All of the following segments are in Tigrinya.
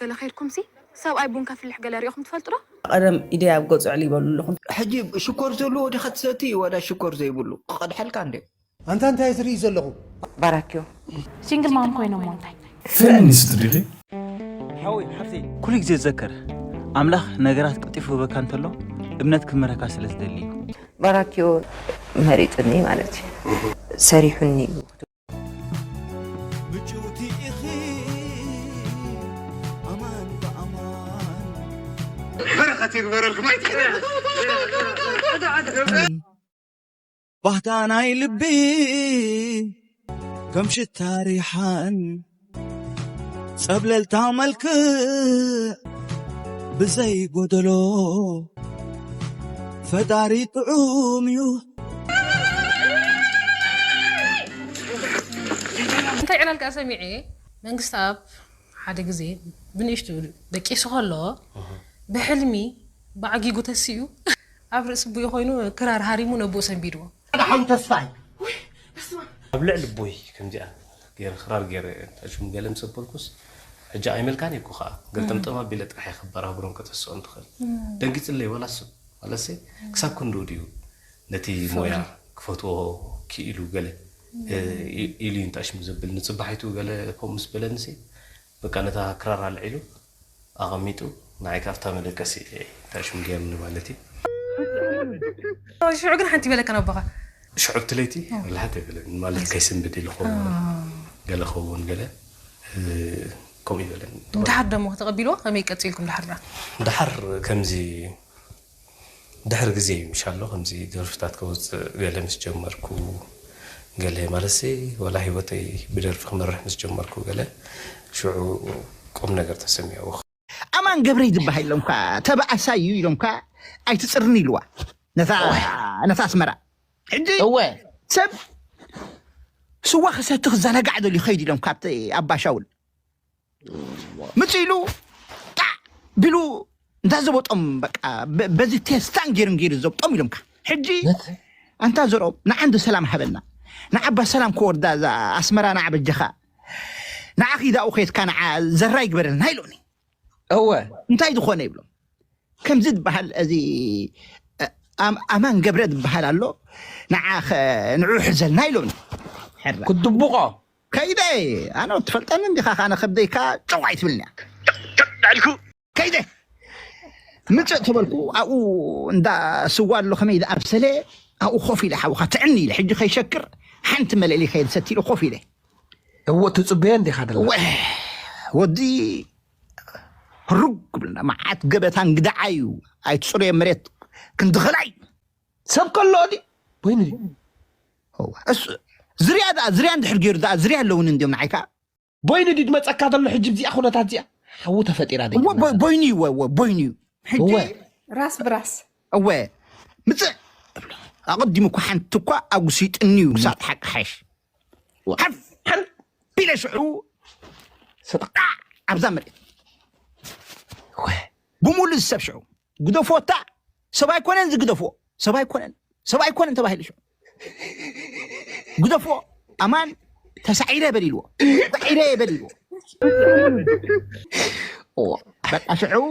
ገለ ከይድኩም ሲ ሰብኣይ ቡን ከፍልሕ ገለ ሪኢኹም ትፈልጡ ዶ? ቀደም ኢደይ ኣብ ገጹ ዕል ይበሉ ኣለኹም። ሕጂ ሽኮር ዘለዎ ዲኻ ትሰቲ ወላ ሽኮር ዘይብሉ ክቐድሐልካ እንደ ኣንታ እንታይ ትርኢ ዘለኹ? ባራኪዮ ሲንግል ማም ኮይኖም እንታይ ፌሚኒስት ዲኺ? ኩሉ ግዜ ዘከር ኣምላኽ ነገራት ቅልጢፉ ህበካ እንተሎ እምነት ክምህረካ ስለ ዝደሊ እዩ። ባራኪዮ መሪጹኒ ማለት እዩ ሰሪሑኒ እዩ። ምጭውቲ ኢኺ ኣማን ብኣማን በረኸት ይግበረልኩም ኣይትሕረም ባህታ ናይ ልቢ ከም ሽታ ሪሓን ጸብለልታ መልክዕ ብዘይ ጎደሎ ፈጣሪ ጥዑም እዩ። እንታይ ዕላል ከዓ ሰሚዐ መንግስቲ ኣብ ሓደ ግዜ ብንእሽቱ ደቂሱ ከሎ ብሕልሚ ብዓጊጉ ተሲኡ ኣብ ርእሲ ኣቦኡ ኮይኑ ክራር ሃሪሙ ነቦኡ ሰንቢድዎ። ሓው ተስፋይ ኣብ ልዕሊ ኣቦይ ከምዚኣ ገይረ ክራር ገይረ ሽሙ ገለ ምስ ኣበልኩስ ሕጂ ኣይመልካን እኮ ከዓ ገልጠምጠም ኣቢለ ጥራሕ እየ ክበራብሮም ከተስኦ እንትኽእል ደንጊፅለይ ወላ እሱ ማለትሰ ክሳብ ክንድኡ ድዩ ነቲ ሞያ ክፈትዎ ክኢሉ ገለ ኢሉ እዩ እንታይ ሽሙ ዘብል ንፅባሒቱ ገለ ከምኡ ምስ በለንሲ በቃ ነታ ክራር ኣልዒሉ ኣቐሚጡ ንዓይ ካብታ መደቀሲ እንታይ ሽሙ ገይሩኒ ማለት እዩ። ሽዑ ግን ሓንቲ በለካ ነቦኻ። ሽዑ ኣብቲ ለይቲ ርልሓት ኣይበለኒ ማለት ከይስንብድ ኢሉ ኸውን ገለ ኸውን ገለ ከምኡ ይበለኒ። ድሓር ደሞ ተቐቢልዎ ከመይ ቀፂልኩም ድሓር ዳ? ድሓር ከምዚ ድሕሪ ግዜ እዩ ምሻሎ ከምዚ ደርፍታት ከውፅእ ገለ ምስ ጀመርኩ ገለ ማለትሲ ወላ ህይወተይ ብደርፊ ክመርሕ ምስ ጀመርኩ ገለ ሽዑ ቁም ነገር ተሰሚዕዎ። ኣማን ገብረይ ዝበሃል ኢሎምካ ተባኣሳይ እዩ ኢሎምካ ኣይትፅርኒ ኢልዋ ነታ ነታ ኣስመራ ሕጂ እወ ሰብ ስዋ ክሰቲ ክዘናጋዕ ደልዩ ከይድ ኢሎም ካብቲ ኣባሻውል ምፅ ኢሉ ጣዕ ቢሉ እንዳዘበጦም በቃ በዚ ቴስታን ገይሩን ገይሩ ዘብጦም ኢሎምካ ሕጂ ኣንታ ዘርኦም ንዓንዲ ሰላም ሃበና ንዓባ ሰላም ክወርዳ እዛ ኣስመራ ንዓ በጀኻ ንዓ ኺዳኡ ኸየትካ ንዓ ዘራ ይግበረልና ኢሎኒ እወ እንታይ ዝኾነ ይብሎም ከምዚ ዝበሃል እዚ ኣማን ገብረ ዝበሃል ኣሎ ንዓ ንዑ ሕዘልና ኢሎኒ ሕራ ክድብቆ ከይደ ኣነ ትፈልጠኒ እንዲኻ ካነ ከብደይካ ጨው ኣይትብልኒ ልዕልኩ ከይደ ምፅእ ተበልኩ ኣብኡ እንዳ ስዋ ኣሎ ከመይ ዝኣብሰለ ኣብኡ ኮፍ ኢለ ሓውካ ትዕኒ ኢለ ሕጂ ከይሸክር ሓንቲ መለሊ ከየድሰት ኢሉ ኮፍ ኢለ እዎ ትፅበዮ እንዲኻ ደላ ወዲ ህሩግ ክብልና መዓት ገበታ እንግዳዓ እዩ ኣይትፅሩዮ መሬት ክንድኸላ እዩ ሰብ ከሎ ዲ ወይኒ እሱ ዝርያ ደኣ ዝርያ እንድሕር ገይሩ ደኣ ዝርያ ኣለውን እንዲዮም ንዓይካ ቦይኒ ድዩ ድመፀካ ዘሎ ሕጂ ብዚኣ ኩነታት እዚኣ ሓዉ ተፈጢራ ደይ እሞ ቦ- ቦይኒ እዩ እወ እወ ቦይኒ እዩ ሕጂ እወ ራስ ብራስ እወ ምፅእ እብሎ ኣቐዲሙ እኳ ሓንቲ እኳ ኣጉሲጥኒ እዩ ክሳብ ሓቂ ሓሽ ሓፍ ሓፍ ቢለ ሽዑ ስጥቃዕ ኣብዛ መሬት እወ ብምሉእ ዝሰብ ሽዑ ግደፎታ ሰብ ኣይኮነን ዝግደፎ ሰብ ኣይኮነን ሰብ ኣይኮነን ተባሂሉ ሽዑ ግደፎ ኣማን ተሳዒረ በሊልዎ ተሳዒረ በሊልዎ በቃ ሽዑ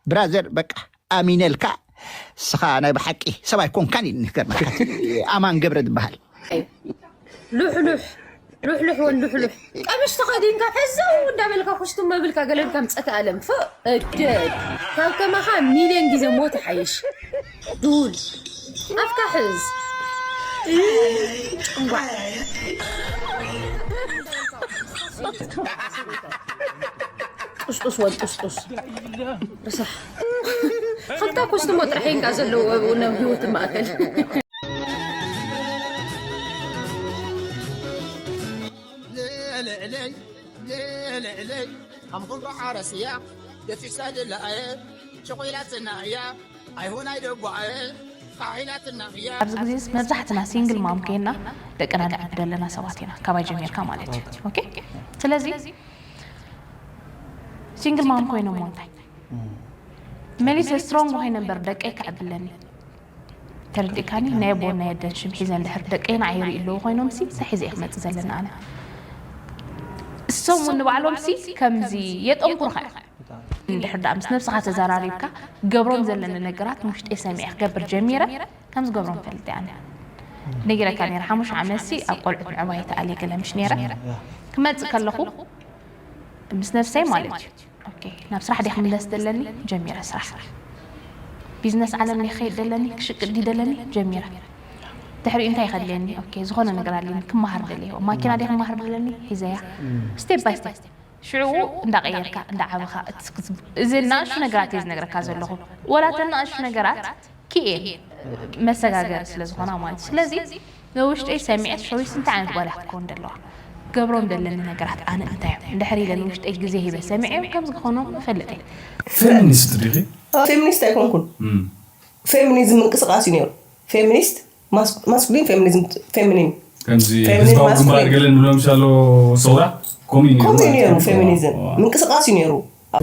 ብራዘር በቃ ኣሚነልካ ስኻ ናይ ብሓቂ ሰብ ኣይኮንካን ኢልኒ ገርመካ ኣማን ገብረ ዝበሃል ሉሕሉሕ ሉሕሉሕ ወንዲ ሕሉሕ ቀምሽ ተኸዲንካ ፈዘው እንዳበልካ ኩሽቱ መብልካ ገለልካ ምፀት ኣለም ፎ እደድ ካብ ከማኻ ሚልዮን ግዜ ሞት ሓይሽ ዱል ኣፍካ ሕዝ ጭንጓ ጡስጡስ ወንጡስጡስ ርሳሕ ክልተ ኩስትሞ ጥራሕ እንካ ዘለዎ ናብ ህይወት ማእከል ልዕለይ ልዕለይ ከም ኩምሮ ሓረስያ ደፊሳ ድላየ ሸኾይላትና እያ ኣይሆን ኣይደጓየ ፋሒላትና እያ ኣብዚ ግዜስ መብዛሕትና ሲንግል ማም ኮይና ደቅና ነዕቢ ዘለና ሰባት ኢና ካባይ ጀሚርካ ማለት እዩ ኦኬ ስለዚ ሲንግል ማም ኮይኖም እንታይ መሊሰ ስትሮንግ ኮይነ እምበር ደቀይ ክዕብለኒ ተረዲእካኒ ናይ ኣቦን ናይ ኣደን ሽም ሒዘ እንድሕር ደቀይ ንዓይ ይርኢ ኣለዉ ኮይኖም ሲ እንታይ ሒዘ እየ ክመፅእ ዘለና ኣነ እሶም እውን ንባዕሎም ሲ ከምዚ የጠንኩርካ እዮም። እንድሕር ደኣ ምስ ነብስኻ ተዘራሪብካ ገብሮም ዘለኒ ነገራት ንውሽጠይ ሰሚዐ ክገብር ጀሚረ። ከምዚ ገብሮም ፈልጥ ኣነ ነጊረካ ነረ ሓሙሽ ዓመት ሲ ኣብ ቆልዑት ምዕባይ ተኣልየ ገለ ምሽ ነረ። ክመፅእ ከለኹ ምስ ነብሰይ ማለት እዩ። ኦኬ፣ ናብ ስራሕ ዲያ ክምለስ ዘለኒ? ጀሚረ ስራሕ። ቢዝነስ ዓለም ዲያ ክኸይድ ደለኒ? ክሽቅጥ ዲ ደለኒ? ጀሚረ። ድሕሪኡ እንታይ ከድልየኒ? ኦኬ፣ ዝኾነ ነገር ኣለኒ ክመሃር ደለየ። ማኪና ዲያ ክመሃር ደለኒ? ሒዘያ። ስቴፕ ባይ ስቴፕ ሽዑ እንዳቀየርካ እንዳዓበኻ። እዚ እናእሹ ነገራት እየ ዝነግረካ ዘለኹ። ወላ ተናእሹ ነገራት ክእን መሰጋገሪ ስለ ዝኾና ማለት እዩ። ስለዚ ንውሽጠይ ሰሚዐ ሸዊስ እንታይ ዓይነት ጓል ክትከውን ደለዋ? ገብሮም ደለኒ ነገራት ኣነ እንታይ እዮም? እንድሕር ኢለ ንውሽጠይ ግዜ ሂበ ሰሚዐ እዮም ከምዚ ክኾኖም እፈልጥ እየ። ፌሚኒስት ዲኺ? ፌሚኒስት ኣይኮንኩን። ፌሚኒዝም ምንቅስቃስ እዩ ነይሩ። ፌሚኒስት ማስኩሊን፣ ፌሚኒዝም ፌሚኒን። ከምዚ ህዝባዊ ግንባር ገለ ንብሎም ሻሎ ሰውራ ከምኡ እዩ ነይሩ ማለት እዩ። ፌሚኒዝም ምንቅስቃስ እዩ ነይሩ።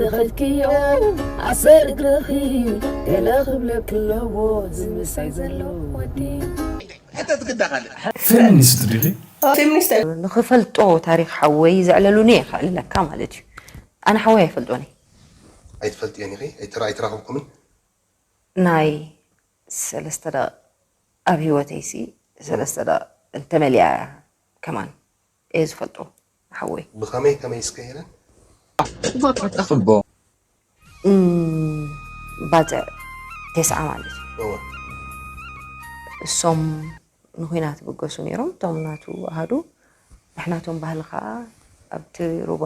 ተኸልክዮ ኣሰር እግርኺ ገለ ክብለ ክለዎ ዝምሳይ ዘሎ ወዲ ሕተት ግዳ ካልእ ፌሚኒስት ዲኺ? ፌሚኒስት ንኽፈልጦ ታሪኽ ሓወይ ዘዕለሉኒ እየ ከዕልለካ ማለት እዩ። ኣነ ሓወይ ኣይፈልጦን እየ። ኣይትፈልጥዮን ኢኺ? ኣይተራ- ኣይተራኸብኩምን? ናይ ሰለስተ ደቕ ኣብ ህይወተይሲ ሰለስተ ደቕ እንተመሊኣ እያ ከማን እየ ዝፈልጦ ሓወይ። ብኸመይ ከመይ እስከ ሄለን? እም፣ ባጽዕ ቴስዓ ማለት እዩ። እወ። እሶም ንኹናት ይብገሱ ነይሮም፣ እቶም ናቱ ኣሃዱ። ንሕናቶም ባህሊ ከዓ ኣብቲ ሩባ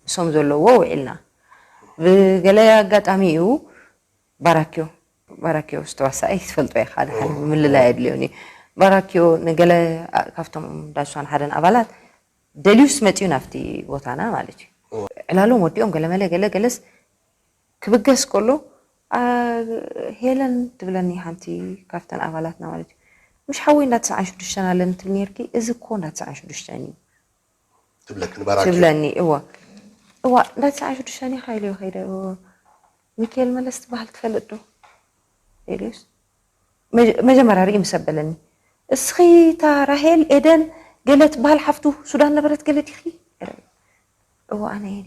እሶም ዘለዎ ውዒልና። ብገለ ኣጋጣሚ እዩ ባራኪዮ፣ ባራኪዮ ዝተዋሳኣይ ትፈልጦ ኢኻ፣ ድሓን ምልላይ ኣድልዮን እዩ። ባራኪዮ ንገለ ካብቶም ዳሷን ሓደን ኣባላት ደልዩስ መፅዩ ናብቲ ቦታና ማለት እዩ። ዕላሎም ወዲኦም ገለመለ ገለ ገለስ ክብገስ ከሎ አ፣ ሄለን ትብለኒ ሓንቲ ካብተን ኣባላትና ማለት እዩ። ምሽ ሓወይ እንዳ ተስዓን ሽዱሽተን ኣለኒ ትብል ነርኪ፣ እዚ እኮ እንዳ ተስዓን ሽዱሽተን እዩ ትብለክ ንባራኪ ትብለኒ። እዋ እዋ እንዳ ተስዓን ሽዱሽተን ኢኻ ኢለዮ ከይደ። እዎ። ሚካኤል መለስ ትበሃል ትፈልጥ ዶ? ኢሉስ መጀ- መጀመርያ ርኢ ምስ ኣበለኒ፣ እስኺ እታ ራሄል ኤደን ገለ ትበሃል ሓፍቱ ሱዳን ነበረት ገለ ዲኺ? እዎ ኣነ እየ።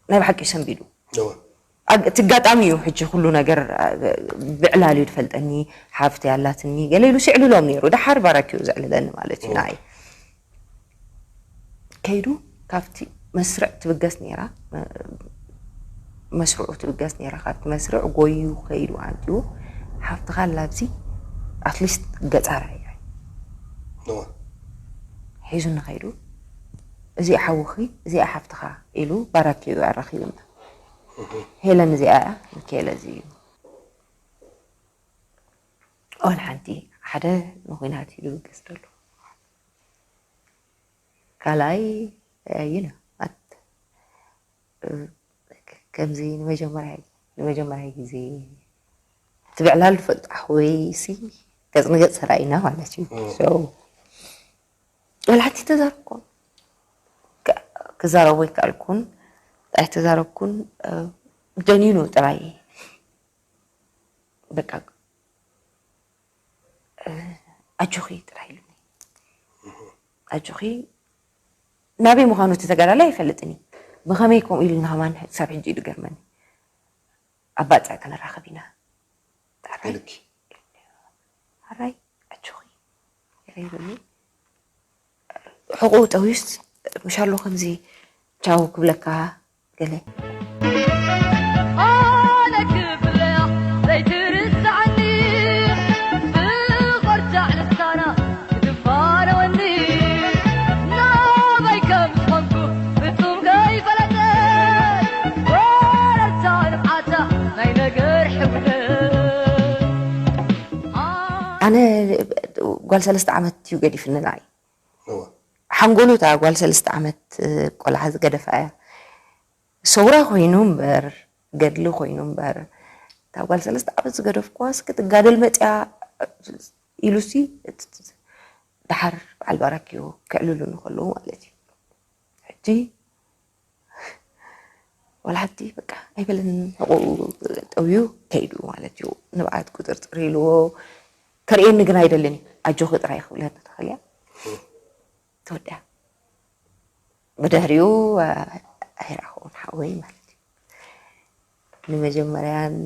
ናይ ብሓቂ ሰንቢዱ። እወ። ኣግ- እቲ ኣጋጣሚ እዩ ሕጂ ኩሉ ነገር አ፣ ብዕላል እዩ ዝፈልጠኒ። ሓፍቲ ኣላትኒ ገለ ኢሉ ስዕልሎም ነይሩ። ደሓር ባራኪኡ ዘዕልለኒ ማለት እዩ ንዓይ። ከይዱ ካብቲ መስርዕ ትብገስ ነይራ፣ መ- መስርዑ ትብገስ ነይራ። ካብቲ መስርዕ ጎዩ ከይዱ ኣንትዩ ሓፍትኻ ኣላ ኣብዚ ኣትሊስት ገጻ ርኣያ። እወ። ሒዙኒ ከይዱ እዚኣ ሓውኺ እዚኣ ሓፍትኻ ኢሉ ባራኪ እዩ ኣራኺቡና። ሄለን እዚኣ እያ፣ ሚካኤል እዚ እዩ። ኦል ሓንቲ ሓደ ንኹናት ኢሉ ይብገስ ደሎ ካልኣይ ይነ ኣት ከምዚ ንመጀመርያ ንመጀመርያ ግዜ ትብዕላል ዝፈልጡ ኣሕወይሲ ገጽ ንገጽ ተራኢና ማለት እዩ። So ወላ ሓንቲ ተዛረብኩም ክዛረቡ ኣይከኣልኩን ኣይተዛረብኩን። ደኒኑ ጥራይ በቃ ኣጆኺ ጥራይ ኢሉኒ። ኣጆኺ ናበይ ምዃኑ እቲ ተጋዳላይ ኣይፈልጥን እዩ። ብኸመይ ከምኡ ኢሉ ንኸማን ክሳብ ሕጂ እዩ ዝገርመኒ። ኣብ ባጽዕ ክንራኸብ ኢና። ኢልኪ። ኣራይ ኣጆኺ ገለ ይብለኒ። ሕቑኡ ጠውዩስ ምሻሎ ከምዚ ቻው ክብለካ ገለ። ኣነ ክፍለያ ዘይትርሳዓኒ ብቆርጫዕ ልሳና ክትፋነወኒ ናበይ ከም ዝኾንኩ ፍጹም ከይፈለጠ ወረርታ ንብዓታ ናይ ነገር ሕብረ ኣነ ጓል ሰለስተ ዓመት እዩ ገዲፍኒ ንዓይ። ሓንጎሉ እታ ጓል ሰለስተ ዓመት ቆልዓ ዝገደፋ እያ። ሰውራ ኮይኑ እምበር ገድሊ ኮይኑ እምበር እታ ጓል ሰለስተ ዓመት ዝገደፍኩዋ እስኪ ትጋደል መፅያ ኢሉሲ ደሓር በዓል ባራኪዮ ክዕልሉ ንከለዉ ማለት እዩ። ሕጂ ዋላ ሓንቲ በቃ ኣይበለን ሕቑኡ ጠውዩ ከይዱ ማለት እዩ። ንብዓት ቁፅርፅር ኢልዎ ከርእየኒ ግን ኣይደልን እዩ። ኣጆኺ ጥራይ ክብለኒ ተኽእል እያ ተወዲኣ። ብድሕሪኡ ኣይረኣኹን ሓወይ ማለት እዩ። ንመጀመርያን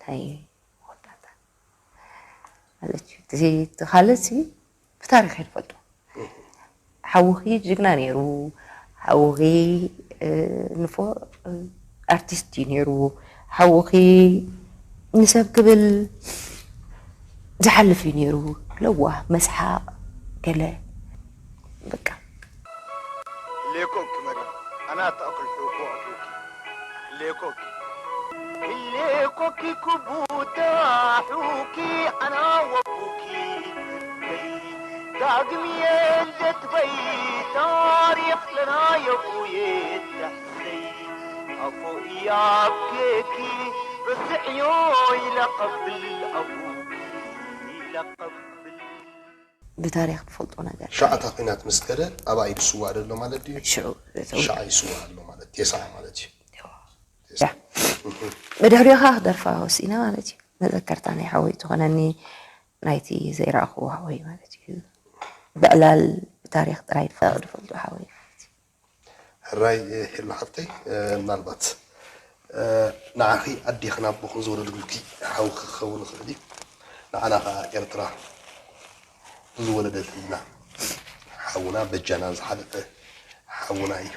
ናይ መወዳእታ ማለት እዩ። እቲ ካልእ ሲ ብታሪኽ እየ ዝፈልጦ። ሓውኺ ጅግና ነይሩ። ሓውኺ ንፎ ኣርቲስት እዩ ነይሩ። ሓውኺ ንሰብ ክብል ዝሓልፍ እዩ ነይሩ። ለዋህ፣ መስሓቕ፣ ገለ በቃ። ሌኮኪ መዳ ኣና ተኣክል ሑኮ ኣቡኪ ሌኮኪ ሌኮኪ ክቡዳ ሑኪ ኣና ወቡኪ ዳግም የለት በይ ታሪኽ ለና የቡየ ተሕሰይ ኣፎ እያብኬኪ ርስዕዮ ኢለቐብል ኣቡኪ ኢለቐብል ብታሪኽ ትፈልጦ ነገር ሻዕታ ኩናት ምስ ከደ ኣብኣ እዩ ዝስዋእ ዘሎ ማለት ድዩ? ሽዑ ሻዕ ይስዋእ ኣሎ ማለት ቴስዓ ማለት እዩ። ብድሕሪኡ ከዓ ክደርፋ ወሲእና ማለት እዩ። መዘከርታ ናይ ሓወይ ትኾነኒ ናይቲ ዘይረኣኽዎ ሓወይ ማለት እዩ። ብዕላል ብታሪኽ ጥራይ ፈቕድ ፈልጡ ሓወይ ማለት እዩ። ሕራይ ሄሉ ሓፍተይ ምናልባት ንዓኺ ኣዴኽን ኣቦኽን ዝወለዱልኪ ሓውኺ ክኸውን ይኽእል እዩ። ንዓና ከዓ ኤርትራ ዝወለደትና ሓውና በጃና ዝሓለፈ ሓውና እዩ።